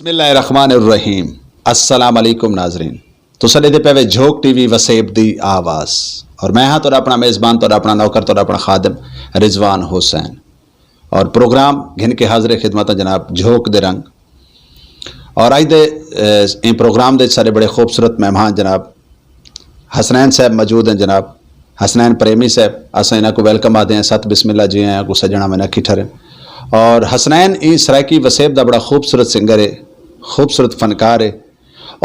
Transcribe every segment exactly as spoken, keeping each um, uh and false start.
بسم اللہ الرحمن الرحیم۔ السلام علیکم ناظرین، تو سڈے دے پے جھوک ٹی وی وسیب دی آواز، اور میں ہاں تہاڈا اپنا میزبان، تہاڈا اپنا نوکر، تہاڈا اپنا خادم رضوان حسین، اور پروگرام گھن کے حاضر خدمت ہاں جناب جھوک دے رنگ۔ اور اج دے، اے، ان پروگرام دے سارے بڑے خوبصورت مہمان جناب حسنین صاحب موجود ہیں جناب، حسنین پریمی صاحب، اساں انہاں کو ویلکم آدے ہیں، ست بسم اللہ جی آیاں کو سجنا میں نہ کھٹھرے۔ اور حسنین ای سرائیکی وسیب دا بڑا خوبصورت سنگر ہے، خوبصورت فنکار ہے،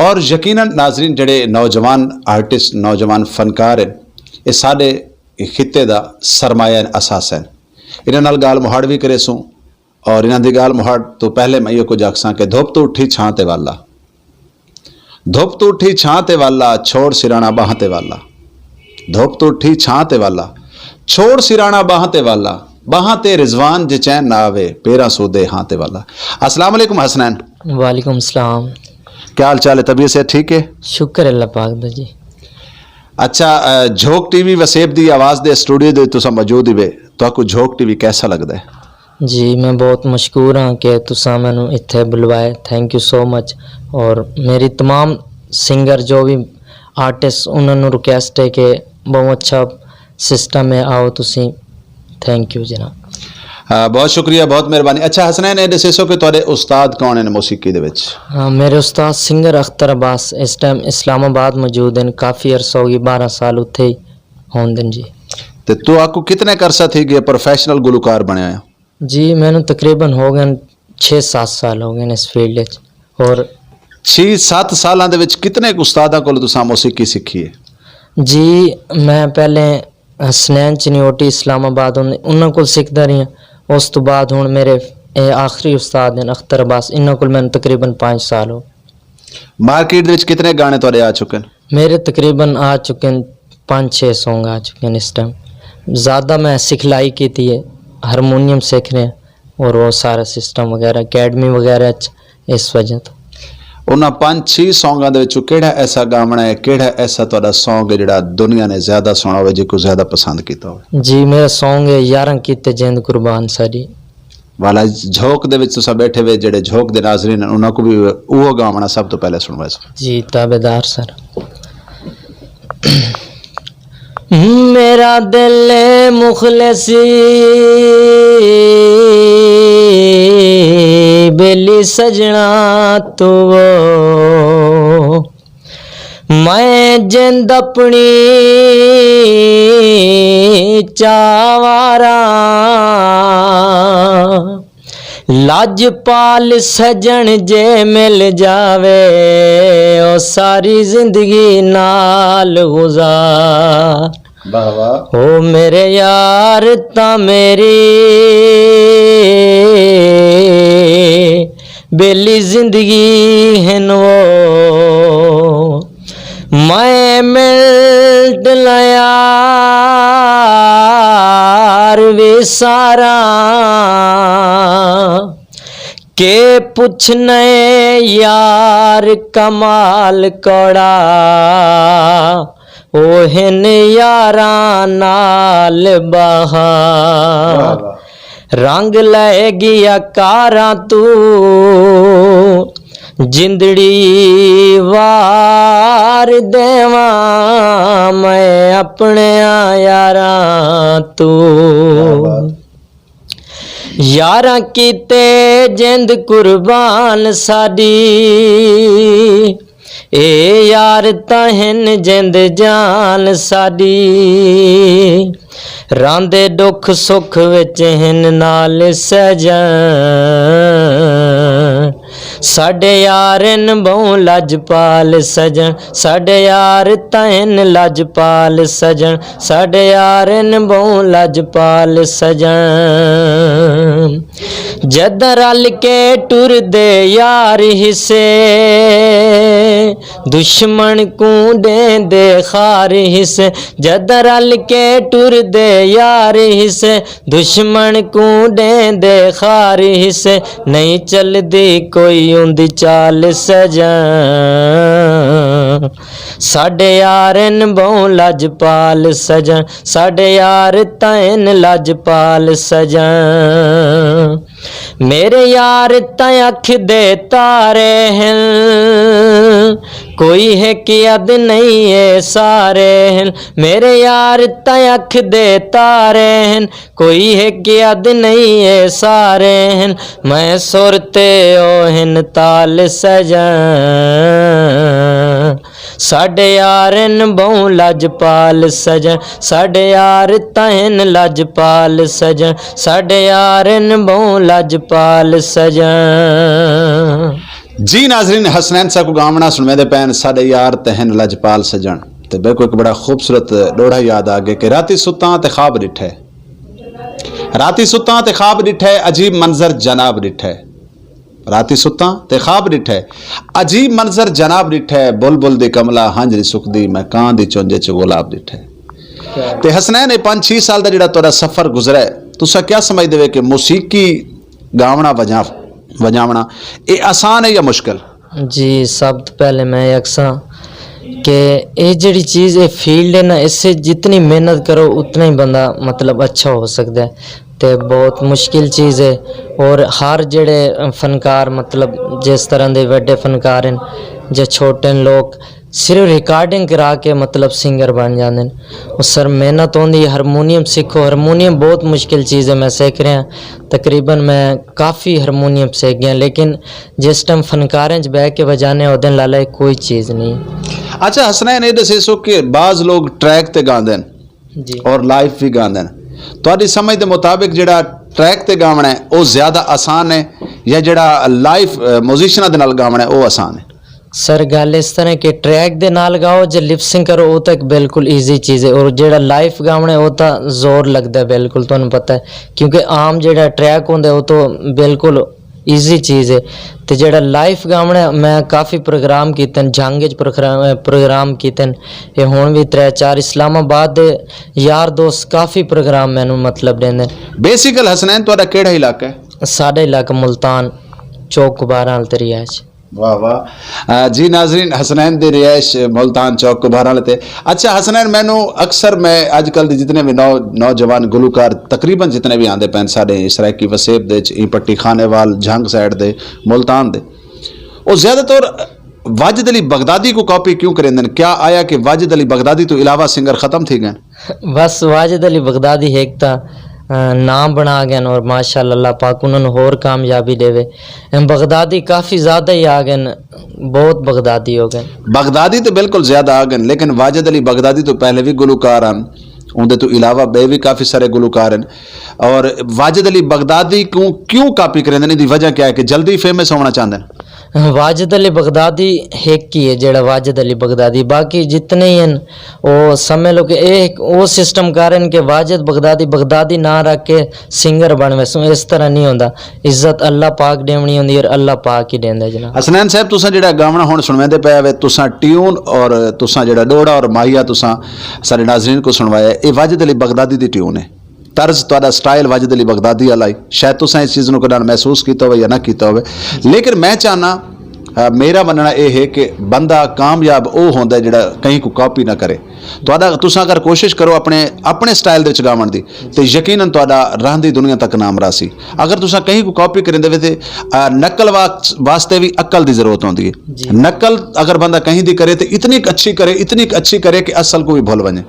اور یقیناً ناظرین جڑے نوجوان آرٹسٹ، نوجوان فنکار ہیں، یہ سارے خطے دا سرمایہ اثاثہ ہیں۔ انہاں نال گال مہاڑ بھی کرے سوں، اور انہاں دی گال مہاڑ تو پہلے میں یہ کچھ آکھساں کہ دھوپ تو اٹھی چھاں تے والا، دھوپ تو اٹھی چھاں تے والا، چھوڑ سرانا باہاں تے والا۔ دھوپ تو اٹھی چھاں تے والا، چھوڑ سرانا باہاں تے والا، باہاں تے رضوان جے چین نہ آوے، پیراں سودے ہاں تے والا۔ السلام علیکم حسنین۔ وعلیکم السلام۔ کیا حال چال ہے؟ طبیعت صحت ٹھیک ہے؟ شکر اللہ پاک دا جی۔ اچھا، اے، جھوک ٹی وی وسیب دی آواز دے اسٹوڈیو دے تساں موجود ہی وے، تو کو جھوک ٹی وی کیسا لگدا ہے؟ جی، میں بہت مشکور ہاں کہ تساں مینوں اتھے بلوائے، تھینک یو سو مچ۔ اور میری تمام سنگر جو بھی آرٹسٹ، انہاں نوں ریکویسٹ ہے کہ بہت اچھا سسٹم ہے، آؤ تسی۔ تھینک یو جناب۔ آ، بہت شکریہ، بہت مہربانی۔ اچھا حسنین، اے دسیسو کہ تہاڈے استاد کون ہیں موسیقی دے وچ؟ ہاں، میرے استاد سنگر اختر عباس اس ٹائم اسلام آباد موجود ہیں، کافی عرصہ ہو گئی، بارہ سال اتھے ہی ہوندن جی۔ تے تو آپ کو کتنے عرصہ تھی گئے پروفیشنل گلوکار بنیا ہے؟ جی، مینوں تقریباً ہو گئے، چھ سات سال ہو گئے اس فیلڈ وچ۔ اور چھ سات سالاں دے وچ کتنے کُ استاداں کول تساں موسیقی سکھی ہے؟ جی، میں پہلے حسنین چنیوٹی اسلام آباد ان-، انہاں کول سکھدا رہیا۔ اس تو بعد ہن میرے اے آخری استاد ہیں اختر عباس، انہاں کول میں تقریباً پانچ سال ہو۔ مارکیٹ دے وچ کتنے گانے تہاڈے آ چکے ہیں؟ میرے تقریباً آ چکے ہیں، پانچ چھ سانگ آ چکے ہیں اس ٹائم۔ زیادہ میں سکھلائی کیتی ہے، ہارمونیم سکھ رہے ہیں اور وہ سارا سسٹم وغیرہ، اکیڈمی وغیرہ چ، اس وجہ تو۔ انہاں پانچ چھ سانگاں دے وچوں کیڑا ایسا گاونا ہے، کیڑا ایسا تہاڈا سانگ ہے جڑا دنیا نے زیادہ سنا ہوئے، جی کو زیادہ پسند کیتا ہوئے؟ جی، میرا سانگ ہے یاراں کیتے جند قربان ساری۔ والا جھوک دے وچ تساں بیٹھے ہوئے جڑے جھوک دے ناظرین ہیں، انہاں کو بھی اوہ گاونا سب تو پہلے سنوائے سو۔ جی، تابعدار سر۔ میرا دل مخلص بیلی سجنا تو، میں جند اپنی چاواراں۔ لج پال سجن جے مل جاوے، او ساری زندگی نال گزار۔ او میرے یار، تاں میری بیلی زندگی ہن وہ۔ میں ملت لیار وی سارا، کہ پچھنے یار کمال کوڑا، او ہن یاراں نال بہار۔ رنگ لے گیا کاراں تو، جندڑی وار دیواں میں اپنے یاراں تو۔ یاراں کیتے جند قربان ساڈی، اے یار تاں ہن جند جان ساڈی۔ راندے ڈکھ سکھ وچ ہن نال سجن، ساڈے یار ہن بہوں لجپال سجن، ساڈے یار تاں ہن لجپال سجن، ساڈے یار ہن بہوں لجپال سجن۔ جداں رل کے ٹردے یار حصے، دشمن کوں ڈیندے خار حصے۔ جداں رل کے ٹردے یار حصے، دشمن کوں ڈیندے خار حصے۔ نہیں چلدی کوئی اوندی چال سجن، ساڈے یار ہن بہوں لجپال سجن، ساڈے یار تاں ہن لجپال سجن۔ میرے یار تاں اکھ دے تارے ہن، کوئی ہے کہ اد نہیں اے سارے ہن۔ میرے یار تاں اکھ دے تارے ہن، کوئی ہے کہ اد نہیں اے سارے ہن۔ میں سر تے او ہن تال سجن، ساڈے یار ہن بہوں لجپال سجن، ساڈے یار تاں ہن لجپال سجن، ساڈے یار ہن بہوں لجپال سجن۔ جی ناظرین، حسنین صاحب کو گاونا سنویندے پین، ساڈے یار تے ہن لجپال سجن۔ تے میرے کو ایک بڑا خوبصورت ڈوڑا یاد آ گیا کہ راتی ستاں تے خواب ڈٹھے، راتی ستاں تے خواب ڈٹھے، عجیب منظر جناب ڈٹھے۔ راتی ستاں تے خواب ڈٹھے، عجیب منظر جناب ڈٹھے، بلبل دی کملا ہنج نہیں سکدی، میں کان دی چونجے چ گلاب ڈٹھے۔ تے حسنین، یہ پانچ چھ سال دا جڑا تہاڈا سفر گزرا ہے، تساں کیا سمجھدے وے کہ موسیقی گاونا وجا-، وجاونا، یہ آسان ہے یا مشکل؟ جی، سب تو پہلے میں یہ آکھساں کہ یہ جڑی چیز، یہ فیلڈ ہے نا، اس سے جتنی محنت کرو، اتنا ہی بندہ، مطلب، اچھا ہو سکتا ہے۔ تے بہت مشکل چیز ہے۔ اور ہر جڑے فنکار، مطلب، جس طرح دے وڈے فنکار ہیں، جے چھوٹے ہیں، لوگ صرف ریکارڈنگ کرا کے، مطلب، سنگر بن جاندے ہیں۔ اور سر، محنت ہوندی، ہارمونیم سیکھو۔ ہارمونیم بہت مشکل چیز ہے، میں سیکھ رہا۔ تقریباً میں کافی ہارمونیم سیکھ گیا، لیکن جس ٹائم فنکاریں چ بہ کے وجانے، او دن لالا کوئی چیز نہیں۔ اچھا حسنین، یہ دسے سو کہ بعض لوگ ٹریک تے گاندے ہیں جی۔ اور لائیو بھی گاندے ہیں، تہاڈی سمجھ دے مطابق جڑا ٹریک تے گاونا ہے، او زیادہ آسان ہے یا جڑا لائیو، اے، میوزیشناں دے نال گاونا ہے، او آسان ہے؟ سر، گل اس طرح کہ ٹریک دے نال گاؤ، جے لپ سنگ کرو، او تک بالکل ایزی چیز ہے، اور جڑا لائیو گاونا ہے، او تا زور لگدا ہے، بالکل تانوں پتہ ہے، کیونکہ عام جڑا ٹریک ہوندا ہے، او تو بالکل ایزی چیز ہے۔ تے جڑا لائیو گاونا ہے، میں کافی پروگرام کیتے ہیں، جھنگ وچ پروگرام، پروگرام کیتے ہیں۔ اے ہن وی ترے چار اسلام آباد دے یار دوست کافی پروگرام مینوں، مطلب، دیندے نے۔ بیسیکل حسنین، تہاڈا کیڑا علاقہ ہے؟ ساڈا علاقہ ملتان چوک کبارہ وال تے رہائش۔ واہ واہ۔ آ، جی ناظرین، حسنین دی رہائش ملتان چوک کبارہ وال تے۔ اچھا حسنین، مینوں اکثر، میں اج کل دے جتنے بھی نو-، نوجوان گلوکار تقریباً جتنے بھی آندے پین ساڈے سرائیکی وسیب دے وچ، ایں پٹی خانے وال، جھنگ سائیڈ دے، ملتان دے، او زیادہ طور واجد علی بغدادی کو کاپی کیوں کریندن؟ کیا آیا کہ واجد علی بغدادی تو علاوہ سنگر ختم تھی گئے؟ بس واجد علی بغدادی ایک تا، آ، نام بنا گئے اور ماشاءاللہ اللہ پاک انہوں نے ہور کامیابی دے وے۔ ایم بغدادی کافی زیادہ ہی آ گئے، بہت بغدادی ہو گئے۔ بغدادی تو بالکل زیادہ آ گئے، لیکن واجد علی بغدادی تو پہلے بھی گلوکار ہیں، اون دے تو علاوہ بے بھی کافی سارے گلوکار ہیں۔ اور واجد علی بغدادی کو کیوں کاپی کریندن؟ دی وجہ کیا ہے کہ جلدی فیمس ہونا چاہندے ہیں؟ واجد علی بغدادی ایک ہی ہے جڑا واجد علی بغدادی، باقی جتنے ہی ہیں، او سمجھ لو کہ ایک او سسٹم کر رہے ہیں کہ واجد بغدادی، بغدادی نہ رکھ کے سنگر بن ویسوں، اس طرح نہیں ہوندا۔ عزت اللہ پاک دیونی ہوندی اور اللہ پاک ہی دیندا جناب۔ حسنین صاحب، تساں جڑا گاونا ہن سنویندے پے وے، تساں ٹیون اور تساں جڑا ڈوڑا اور ماہیا تساں سارے ناظرین کو سنوایا، اے واجد علی بغدادی دی ٹیون ہے۔ طرز تہاڈا، سٹائل واجد علی بغدادی والا ہے۔ شاید تساں اس چیز نوں کدان محسوس کیتا ہوئے یا نہ کیتا ہوئے، لیکن میں چاہنا، آ، میرا مننا اے ہے کہ بندہ کامیاب او ہوندا ہے جڑا کہیں کو کاپی نہ کرے۔ تہاڈا، تساں اگر کوشش کرو اپنے، اپنے سٹائل دے وچ گاون دی، تے یقیناً تہاڈا رہندی دنیا تک نام راسی۔ اگر تساں کہیں کو کاپی کریندے وے تے، آ، نقل وا-، واسطے بھی عقل دی ضرورت ہوندی ہے۔ جی۔ نقل اگر بندہ کہیں دی کرے تے اتنی اچھی کرے، اتنی اچھی کرے کہ اصل کو بھی بھول ونجے۔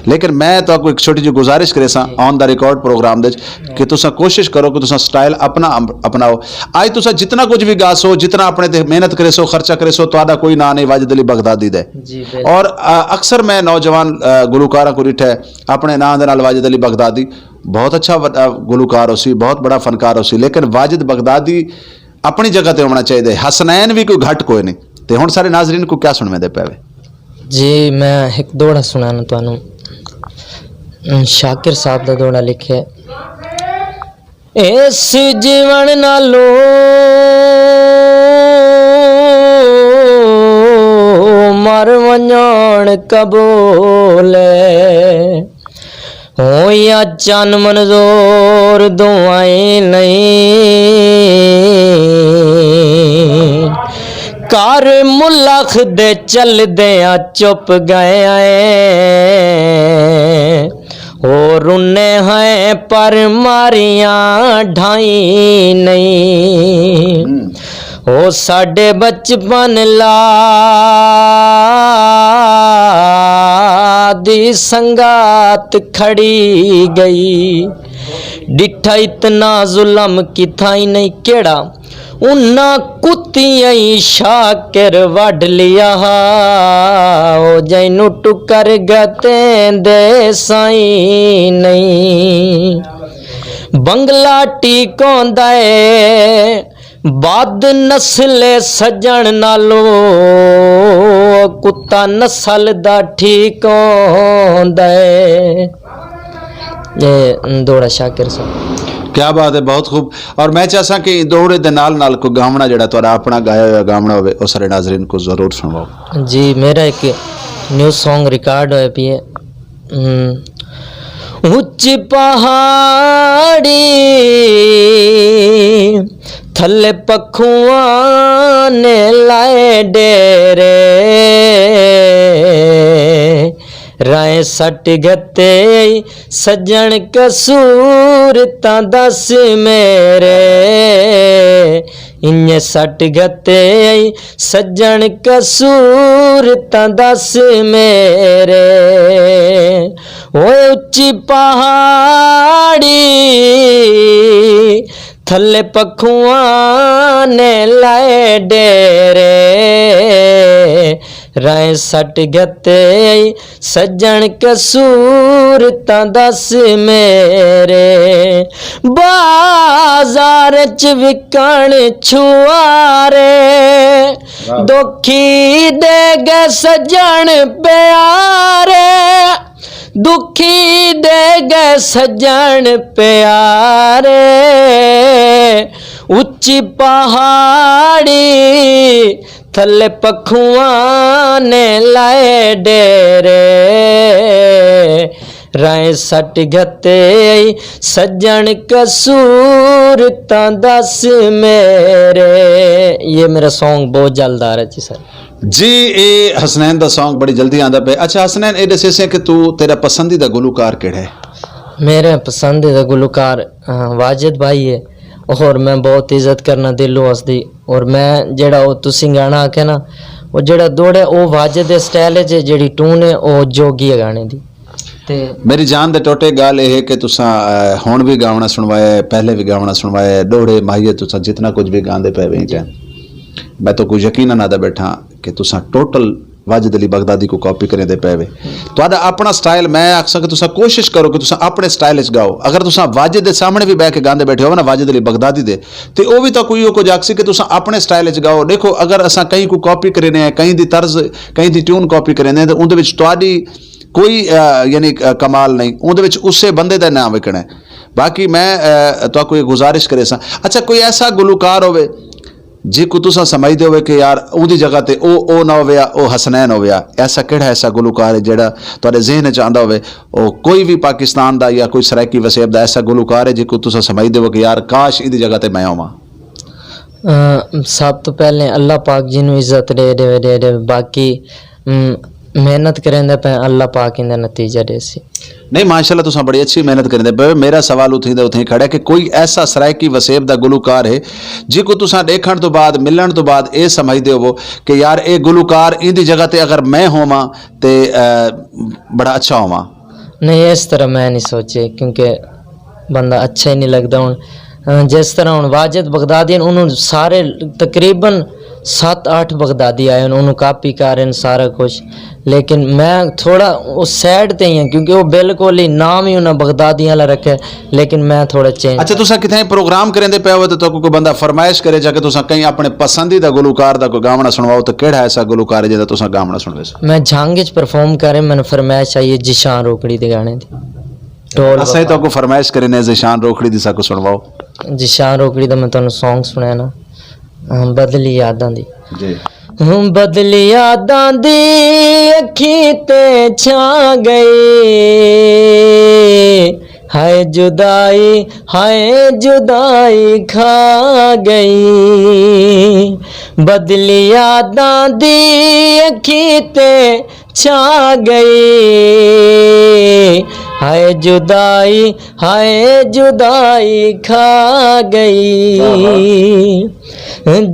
لیکن میں تو کوئی ایک چھوٹی جی گزارش کرے ساں آن دا ریکارڈ پروگرام دے وچ کہ تساں کوشش کرو کہ تساں سٹائل اپنا اپ-، اپناؤ۔ آج تساں جتنا کچھ بھی گاسو، جتنا اپنے تے محنت کرے سو، خرچہ کرے سو، تہاڈا کوئی نام نہیں واجد علی بغدادی دے۔ جی، بالکل۔ اور، آ، اکثر میں نوجوان، آ، گلوکاراں کو ڈٹھا ہے، اپنے نام دے نال واجد علی بغدادی بہت اچھا وڈا گلوکار ہو سی، بہت بڑا فنکار ہو سی، لیکن واجد بغدادی اپنی جگہ تے ہونا چاہیے۔ حسنین بھی کوئی گھٹ کوئی نہیں۔ تے ہن سارے ناظرین کو کیا سنوے دے پے وے؟ جی، میں ایک دوڑا سنانا تانوں۔ ام، شاکر صاحب دا دوڑا لکھے۔ اس جیون نالوں مر ونجان قبول ہے۔ ہویا چن منظور دعائیں نہیں۔ کر ملخ دے چل دیاں چپ گئے آئے۔ ہور رونے ہیں پر ماریاں ڈھائی نہیں۔ او ساڈے بچپن لا دی سنگات کھڑی گئی۔ ڈٹھا اتنا ظلم کتھائی نہیں، کیڑا انہاں کتیاں شاکر وڈ لیا ہا، او جینوں ٹکر گتیں دے سائیں نہیں۔ بنگلہ ٹیکوں دے بعد نسل سجن نالو، کتا نسل دا ٹھیکوں دے۔ اے دوڑا شاکر صاحب۔ کیا بات ہے، بہت خوب۔ اور میں چاہساں کہ دوڑے دے نال نال کوئی گاونا جڑا تہاڈا اپنا گایا ہویا گاونا ہوے، او سارے ناظرین کو ضرور سنواؤ۔ جی، میرا ایک نیو سانگ ریکارڈ ہویا پی ہے۔ ہم۔ اچی پہاڑی تھلے پکھواں نے لائے ڈیرے، رائے سٹ گتے سجن قصور تاں دس میرے، انج سٹ گتے سجن قصور تاں دس میرے۔ اوے اچی پہاڑی تھلے پکھواں نے لائے ڈیرے، رائے سٹ گتے سجن قصور تاں دس میرے۔ بازار چ وکن چھوارے، دکھی دے گئے سجن پیارے، دکھی دے گئے سجن پیارے۔ اچی پہاڑی تھلے پکھواں نے لائے ڈیرے، رائے سٹ گتے سجن قصور تاں دس میرے۔ یہ میرا سانگ بہت جلد آ رہا ہے جی سر۔ جی، اے حسنین دا سانگ بڑی جلدی آندا پے۔ اچھا حسنین، اے دسے سے کہ تو، تیرا پسندیدہ گلوکار کیڑا ہے؟ میرے پسندیدہ گلوکار، آ، واجد بھائی ہے، اور میں بہت عزت کرنا دلوں اس دی۔ اور میں جڑا او تسی گانا آکھیا نا، او جڑا دوڑے او واجد دے سٹائل ہے، جے-، جڑی ٹون ہے او جوگی ہے گانے دی۔ تے میری جان دے ٹوٹے، گل اے ہے کہ تساں، آ، ہن وی گاونا سنوایا ہے، پہلے وی گاونا سنوایا ہے، دوڑے ماہیے تساں جتنا کچھ وی گاندے پے وے ٹائم، میں تو کوئی یقین نہ دا بیٹھا کہ تساں ٹوٹل واجد علی بغدادی کو کاپی کریں دے پے وے۔ تہاڈا اپنا سٹائل، میں آکھساں کہ تساں کوشش کرو کہ تساں اپنے سٹائل وچ گاؤ۔ اگر تساں واجد دے سامنے وی بیٹھ کے گاندے بیٹھے ہو نا، واجد علی بغدادی دے، تے او وی تاں کوئی او کچھ آکھسی کہ تساں اپنے سٹائل وچ گاؤ۔ دیکھو، اگر اساں کہیں کو کاپی کرنے ہیں، کہیں دی طرز، کہیں دی ٹیون کاپی کرنے ہیں، تے اون دے وچ تہاڈی کوئی، آ، یعنی، آ، کمال نہیں، اون دے وچ اسے بندے دا نام وکنا ہے۔ باقی میں، آ، تہاکوں ایک گزارش کرے ساں، اچھا، کوئی ایسا گلوکار ہوے جی کو تساں سمجھدے ہوے کہ یار، اوندی جگہ تے او، او نہ ہویا، او حسنین ہویا، ایسا کیڑا ایسا گلوکار ہے جڑا تہاڈے ذہن وچ آندا ہوے، او کوئی بھی پاکستان دا یا کوئی سرائیکی وسیب دا ایسا گلوکار ہے جی کو تساں سمجھدے ہو کہ یار، کاش ایندی جگہ تے میں ہوواں؟ اہ، سب تو پہلے اللہ پاک جی نوں عزت دے دے، دے دے، باقی، ام، محنت کریں دے پہ اللہ پاک ان دا نتیجہ دے سی۔ نہیں، ماشاءاللہ، تساں بڑی اچھی محنت کریں دے پے۔ میرا سوال اتھیں دا اتھیں کھڑا ہے کہ کوئی ایسا سرائیکی وسیب دا گلوکار ہے جی کو تساں دیکھن تو بعد، ملن تو بعد اے سمجھدے ہو کہ یار، اے گلوکار ایندی جگہ تے اگر میں ہوواں تے، اہ، بڑا اچھا ہوواں؟ نہیں، اس طرح میں نہیں سوچے، کیونکہ بندہ اچھا ہی نہیں لگدا۔ ہن، اہ، جس طرح ہن واجد بغدادی ہن، انہوں سارے تقریباً ست اٹھ بغدادی آئے ہن، انہوں کاپی کر رہے ہن سارا کچھ، لیکن میں تھوڑا اس سائیڈ تے ہی ہاں، کیونکہ وہ بالکل ہی نام ہی انہاں بغدادی والا رکھے، لیکن میں تھوڑا چینج۔ اچھا، تساں کتھے پروگرام کریندے پے ہو تے تہاکوں کوئی بندہ فرمائش کرے جا کہ تساں کہیں اپنے پسندیدہ گلوکار دا کوئی گاونا سنواؤ، تے کیڑا ایسا گلوکار ہے جہدا تساں گاونا سنوے سو؟ میں جھنگ وچ پرفارم کر رہے، مینوں فرمائش آئی ہے ذیشان روکڑی دے گانے دی۔ ڈول اساں ہی وفا۔ تہاکوں فرمائش کرے نے، ذیشان روکڑی دی ساکوں سنواؤ۔ ذیشان روکڑی دا میں تہانوں سانگ سنایا نا، ہاں، بدلی یاداں دی۔ جی۔ ہوں، بدلی یاداں دی اکھیں تے چھا گئی، ہائے جدائی، ہائے جدائی کھا گئی۔ بدلی یاداں دی اکھیں تے چھا گئی، ہائے جدائی، ہائے جدائی کھا گئی۔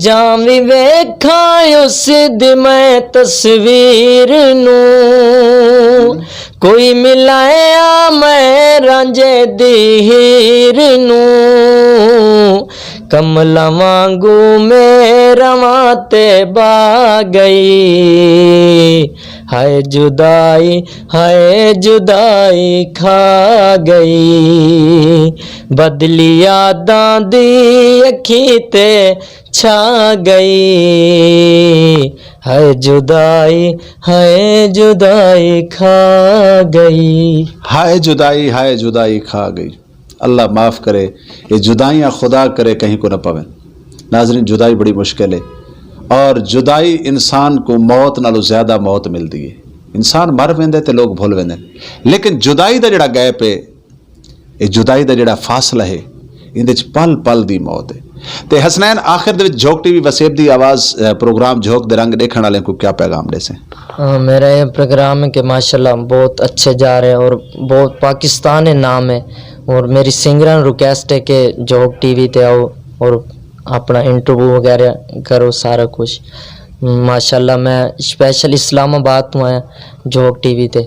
جاں وی ویکھاں اس دی میں تصویر نوں، کوئی ملایا میں رانجے دی ہیر نوں، کملاں وانگوں میراں تے با گئی۔ ہائے جدائی، ہائے جدائی کھا گئی، بدلی یاداں دی اکھیں تے چھا گئی۔ ہائے جدائی، ہائے جدائی کھا گئی۔ ہائے جدائی، ہائے جدائی کھا گئی۔ اللہ معاف کرے، یہ جدائیاں خدا کرے کہیں کو نہ پویں۔ ناظرین، جدائی بڑی مشکل ہے، اور جدائی انسان کو موت نالوں زیادہ موت ملتی ہے۔ انسان مر ویندے تے لوگ بھول ویندے، لیکن جدائی دا جڑا گیپ ہے، یہ جدائی دا جڑا فاصلہ ہے، اندے وچ پل پل دی موت ہے۔ تے حسنین، آخر دے وچ جھوک ٹی وی وسیب دی آواز، اے، پروگرام جھوک دے رنگ دیکھن والے کو کیا پیغام دے سے؟ ہاں، میرا یہ پروگرام ہے کہ ماشاءاللہ بہت اچھے جا رہے ہیں اور بہت پاکستان ہے نام ہے، اور میری سنگراں ریکویسٹ ہے کہ جھوک ٹی وی تے آؤ اور اپنا انٹرویو وغیرہ کرو، سارا کچھ۔ ماشاءاللہ میں اسپیشل اسلام آباد تو آیا جھوک ٹی وی تے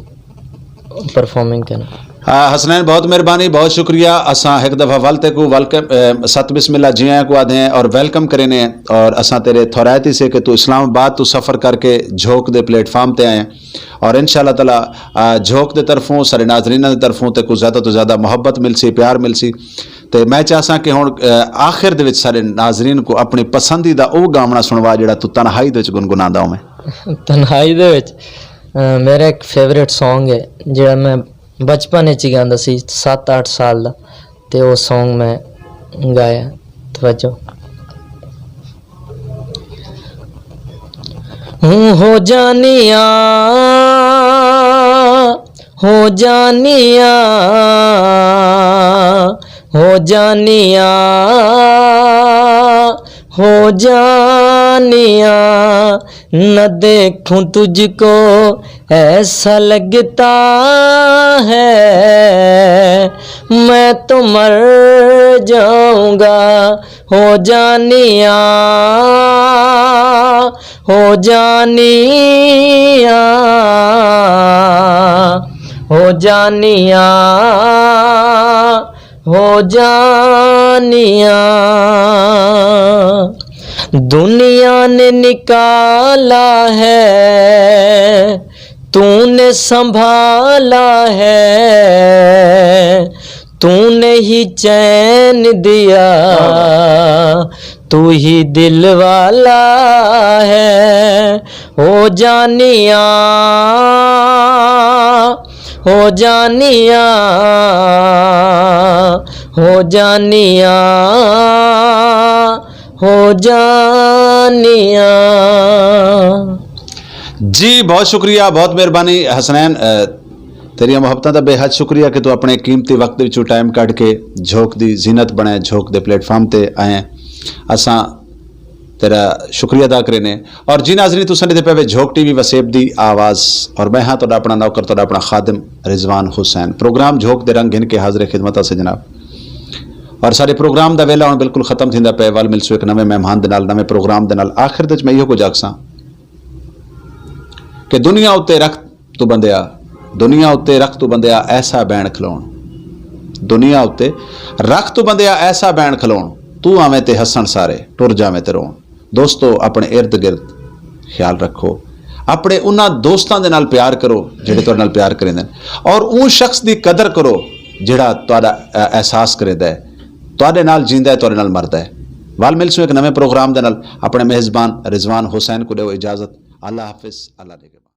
پرفارمنگ کرنا۔ آ، حسنین، بہت مہربانی، بہت شکریہ۔ اساں ایک دفعہ ول تے کو ویلکم، اے، ست بسم اللہ جی آیاں کو آدھے ہیں اور ویلکم کرے نے، اور اساں تیرے تھورائتی سے کہ تو اسلام آباد تو سفر کر کے جھوک دے پلیٹ فارم تے آئے ہیں، اور انشاءاللہ تعالی، آ، جھوک دے طرفوں، سارے ناظرین دے طرفوں تے کو زیادہ تو زیادہ محبت مل سی، پیار مل سی۔ تے میں چاہساں کہ ہن، آ، آخر دے وچ سارے ناظرین کو اپنی پسندیدہ او گاونا سنوا جڑا تو تنہائی دے وچ گنگناندا ہوویں۔ تنہائی دے وچ، آ، میرا ایک فیورٹ سانگ ہے جڑا میں بچپن وچ ہی گاندا سی، ست اٹھ سال دا، تے او سانگ میں گایا۔ توجہ۔ ہوں ہو جانیا، ہو جانیا، ہو جانیا، ہو جانیا، نہ دیکھوں تجھ کو ایسا لگتا ہے، میں تو مر جاؤں گا۔ ہو جانیا، ہو جانیا، ہو جانیا، ہو جانیا۔ دنیا نے نکالا ہے، تو نے سنبھالا ہے، تو نے ہی چین دیا، تو ہی دل والا ہے۔ ہو جانیا، ہو جانیا، ہو جانیا، ہو جانیا۔ جی، بہت شکریہ، بہت مہربانی حسنین۔ اے، تیریاں محبتاں دا بے حد شکریہ کہ تو اپنے قیمتی وقت دے وچوں ٹائم کڈ کے جھوک دی زینت بنے، جھوک دے پلیٹ فارم تے آئے ہیں۔ اساں تیرا شکریہ ادا کرے نے۔ اور جی ناظرین، تساں دے پے وے جھوک ٹی وی وسیب دی آواز، اور میں ہاں تہاڈا اپنا نوکر، تہاڈا اپنا خادم رضوان حسین۔ پروگرام جھوک دے رنگ گھن کے حاضر خدمت سے جناب۔ اور سارے پروگرام دا ویلا ہن بالکل ختم تھیندا پے۔ ول ملسو ایک نویں مہمان دے نال، نویں پروگرام دے نال۔ آخر دے وچ میں ایہو کچھ آکھساں کہ دنیا اُتے رکھ تو بندیا، دنیا اُتے رکھ تو بندیا ایسا بین کھلون۔ دنیا اُتے رکھ تو بندیا ایسا بین کھلون، تو آویں تے ہسن سارے، ٹر جاویں تے رون۔ دوستو، اپنے ارد گرد خیال رکھو، اپنے انہاں دوستاں دے نال پیار کرو جڑے تہاڈے نال پیار کریندے نے، اور اون شخص دی قدر کرو جڑا تہاڈا، اے، احساس کریندا ہے، تہاڈے نال جیندا ہے، تہاڈے نال مردا ہے۔ ول ملسوں ایک نویں پروگرام دے نال۔ اپنے میزبان رضوان حسین کو دیو اجازت۔ اللہ حافظ، اللہ نگہبان۔